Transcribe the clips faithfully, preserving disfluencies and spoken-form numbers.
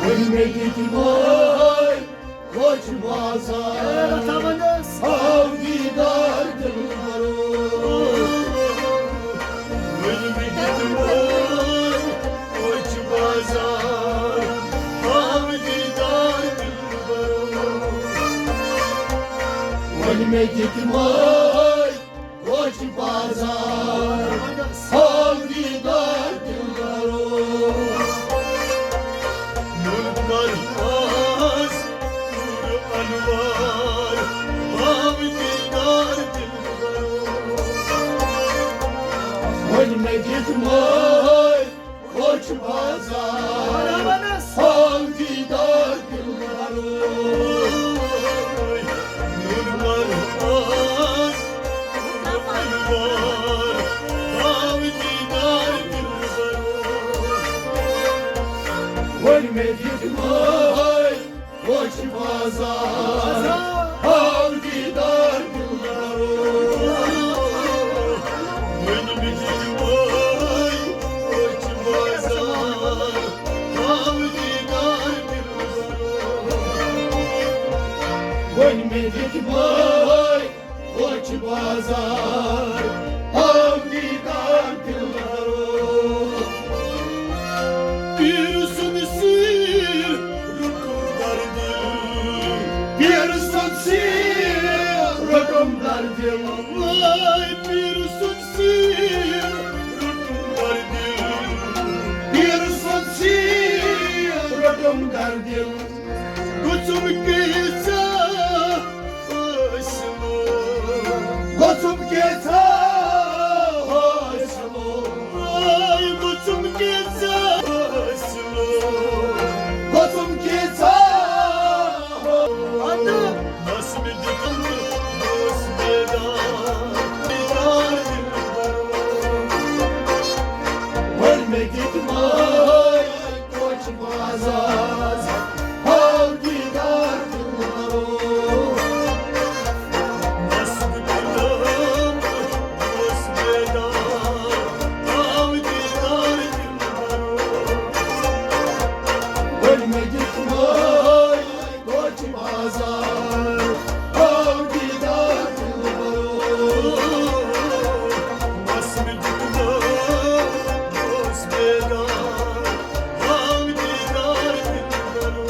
وۄنۍ مےٚ دِتۍ وٲے کوچ بازار، ہاو دیٖدار دِلبرو۔ وۄنۍ مےٚ دِتۍ وٲے کوچ بازار، ہاو دیٖدار دِلبرو۔ وۄنۍ مےٚ دِتۍ وٲے کوچ بازار، ہاو دیٖدار دِلبرو۔ نور کر آز نور انوار، ہاو دیٖدار دِلبرو۔ وۄنۍ مےٚ دِتۍ وٲے کوچ بازار، ہاو دیٖدار دِلبرو۔ نور کر آز نور انوار، ہاو دیٖدار دِلبرو۔ وۄنۍ مےٚ دِتۍ وٲے کوچ بازار، ہاو دیٖدار دِلبرو۔ وۄنۍ مےٚ دِتۍ وٲے کوچ بازار، ہاو دیٖدار دِلبرو۔ وۄنۍ مےٚ دِتۍ وٲے کوچ بازار، ہاو دیٖدار دِلبرو۔ پیٖر سُنٛد سیٖر روٚٹُم در دِل۔ پیٖر سُنٛد سیٖر روٚٹُم در دِل۔ وٲے پیٖر سُنٛد سیٖر روٚٹُم در دِل۔ پیٖر سُنٛد سیٖر روٚٹُم در دِل۔ گوٚژھُم کینٛژھا حٲصِلو۔ گوٚژھُم کینٛژھا حٲصِلو۔ آے گوٚژھُم کینٛژھا حٲصِلو۔ گوٚژھُم کینٛژھا حٲصِلو۔ بس مےٚ دیُتُن، بس بیدار، بیدار دِلبرو۔ وۄنۍ مےٚ دِتۍ وٲے کوچ بازار، ہاو دیٖدار دِلبرو۔ بس بہٕ غلام، بس بیدار، ہاو دیٖدار دِلبرو۔ وۄنۍ مےٚ دِتۍ وٲے کوچ بازار، ہاو دیٖدار دِلبرو۔ بس مےٚ دِتۍ وٲے، بس بیدار، ہاو دیٖدار دِلبرو۔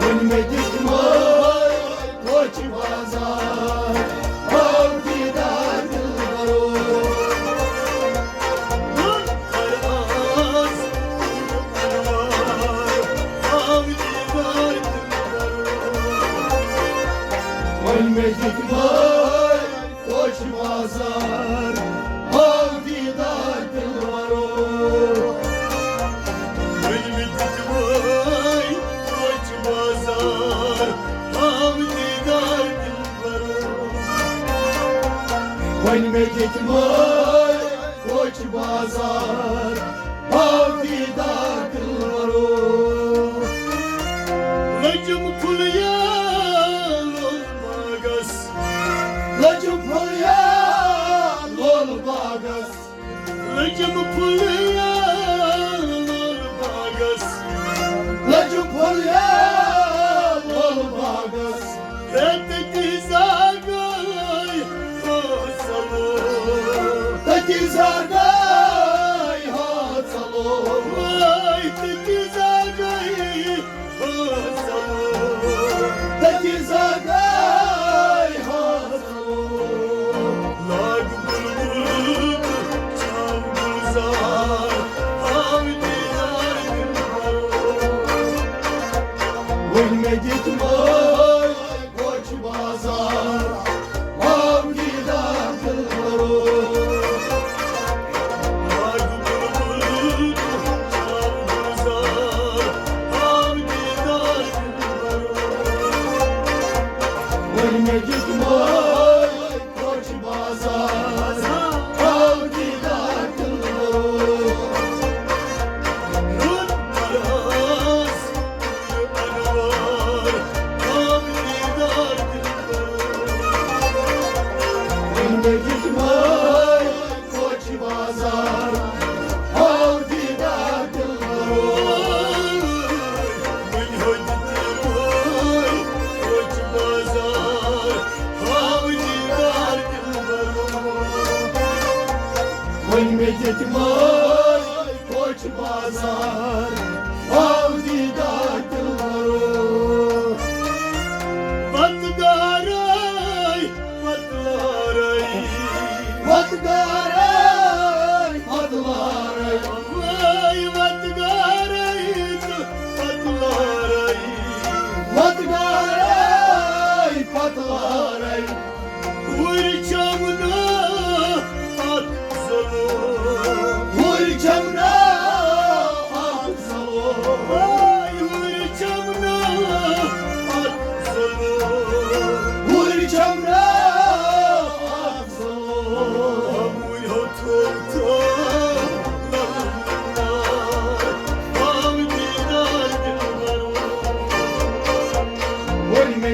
وۄنۍ مےٚ دِتۍ وٲے کوچ بازار، ہاو دیٖدار دِلبرو۔ وۄنۍ کر آز انوار، ہاو دیٖدار دِلبرو۔ وۄنۍ مےٚ دِتۍ وٲے کوچ بازار، ہاو دیٖدار دِلبرو۔ وۄنۍ مےٚ دِتۍ وٲے کوچ بازار، ہاو دیٖدار دِلبرو۔ وۄنۍ مےٚ دِتۍ وٲے کوچ بازار، ہاو دیٖدار دِلبرو۔ لٔجِم پھُلیہ لول باغس۔ لٔجِم پھُلیہ لول باغس۔ لٔجِم پھُلیہ لول باغس۔ لٔجِم پھُلیہ لول باغس۔ ہے تٔتی زاگے ہا ژلو۔ تٔتی زاگے ہا ژلو۔ ہے تٔتی زاگے ہا ژلو۔ تٔتی زاگے ہا ژلو۔ لاگ بلبل تہٕ چھاو گلزار، ہاو دیدار دلبرو۔ وۄنۍ مےٚ دِتۍ وٲے کوچ بازار، ہاو دیدار دلبرو۔ لاگ بلبل تہٕ چھاو گلزار، ہاو دیدار دلبرو۔ وۄنۍ مےٚ دِتۍ وٲے کوچ بازار، ہاو دیدار دلبرو۔ نور پرواز، نور انوار،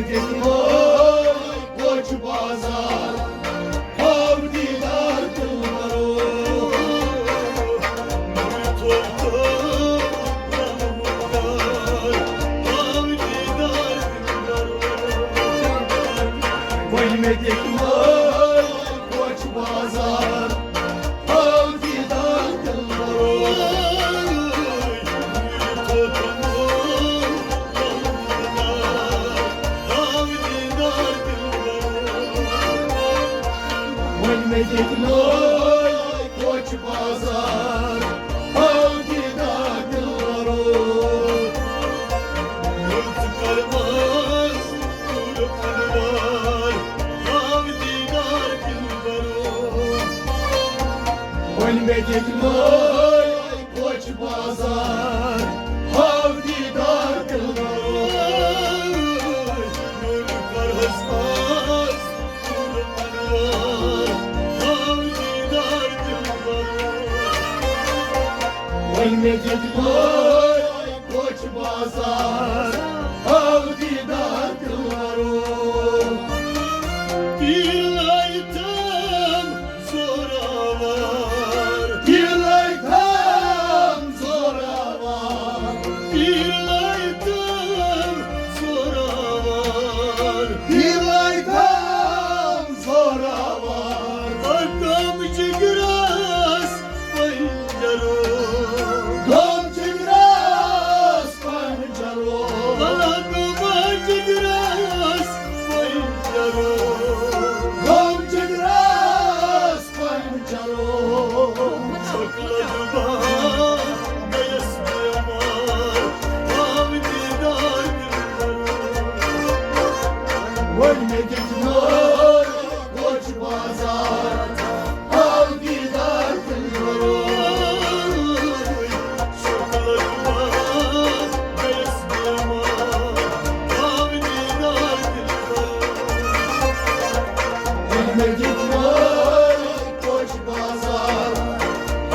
کوچ بازار، آو دیدار دلبرو۔ وۄنۍ مےٚ دِتھ مٲلۍ کوچ بازار، آو دیدار دلبرو۔ وۄنۍ مےٚ دِتھ مٲلۍ کوچ بازار، آو دیدار دلبرو۔ رٕژ کرمس کوٚر انوار، آو دیدار دلبرو۔ وۄنۍ مےٚ دِتھ مٲلۍ کوچ بازار، آو دیدار دلبرو۔ نور کرہس آس کوٚر انوار، آو دیدار دلبرو۔ وۄنۍ مےٚ دِتھ مٲلۍ کوچ بازار، آو دیدار دلبرو۔ تیٖر لایتم زوراوار، تیٖر لایتم زوراوار، تیٖر لایتم زوراوار، تیٖر لایتم زوراوار۔ غم جگرس پنجرو، غم جگرس پنجرو، غم جگرس پنجرو، غم جگرس پنجرو۔ شکلہ دُبار گٔیَس بیمار، آو دیدار دلبرو۔ وۄنۍ مےٚ دِتھ مٲلۍ کوچ بازار، آو دیدار دلبرو۔ شکلہ دُبار گٔیَس بیمار، آو دیدار دلبرو۔ وۄنۍ مےٚ دِتھ مٲلۍ کوچ بازار،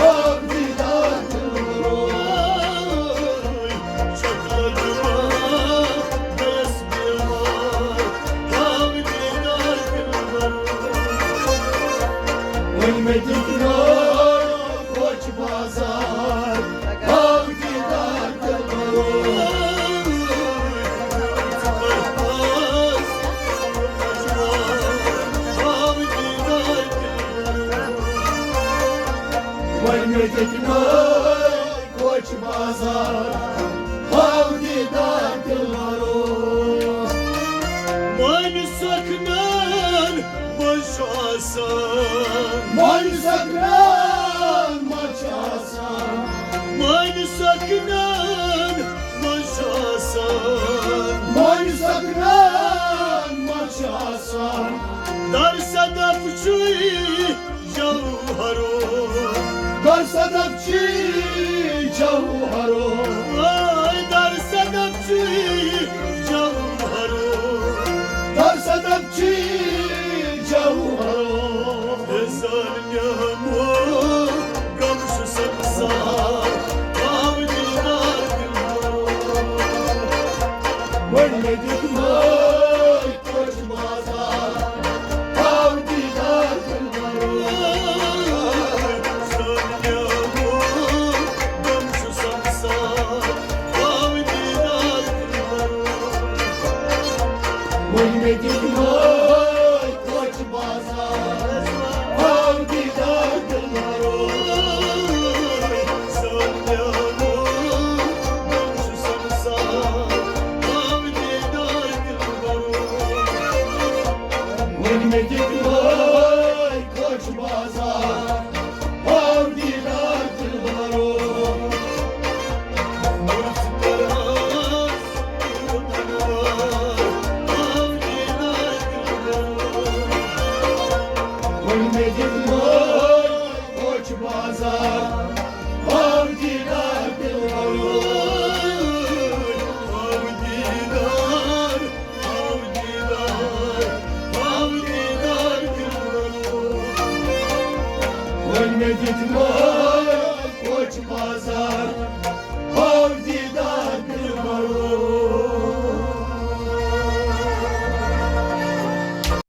آو دیدار دلبرو۔ شکلہ دُبار گٔیَس بیمار، آو دیدار دلبرو۔ وۄنۍ مےٚ دِتھ مٲلۍ کوچ بازار، آو دیدار دلبرو۔ وۄنۍ مےٚ دِتھ مٲلۍ کوچ بازار، آو دیدار دلبرو۔ وۄنۍ سخنان منٛز چھُ آسان، وۄنۍ سخنان منٛز چھُ آسان، وۄنۍ سخنان منٛز چھُ آسان، وۄنۍ سخنان منٛز چھُ آسان۔ در صدف چھُے جوہرو، در صدف چھُے جوہرو، آے در صدف چھُے جوہرو، در صدف چھُے جوہرو۔ احسان نعمو غم چھُ سنسار، آو دیدار دلبرو۔ وۄنۍ مےٚ دِتھ مٲلۍ کوچ بازار، آو دیدار دلبرو۔ احسان نعمو غم چھُ سنسار، آو دیدار دلبرو۔ وۄنۍ مےٚ دِتھ مٲلۍ کوچ بازار، آو دیدار دلبرو۔ وۄنۍ مےٚ دِ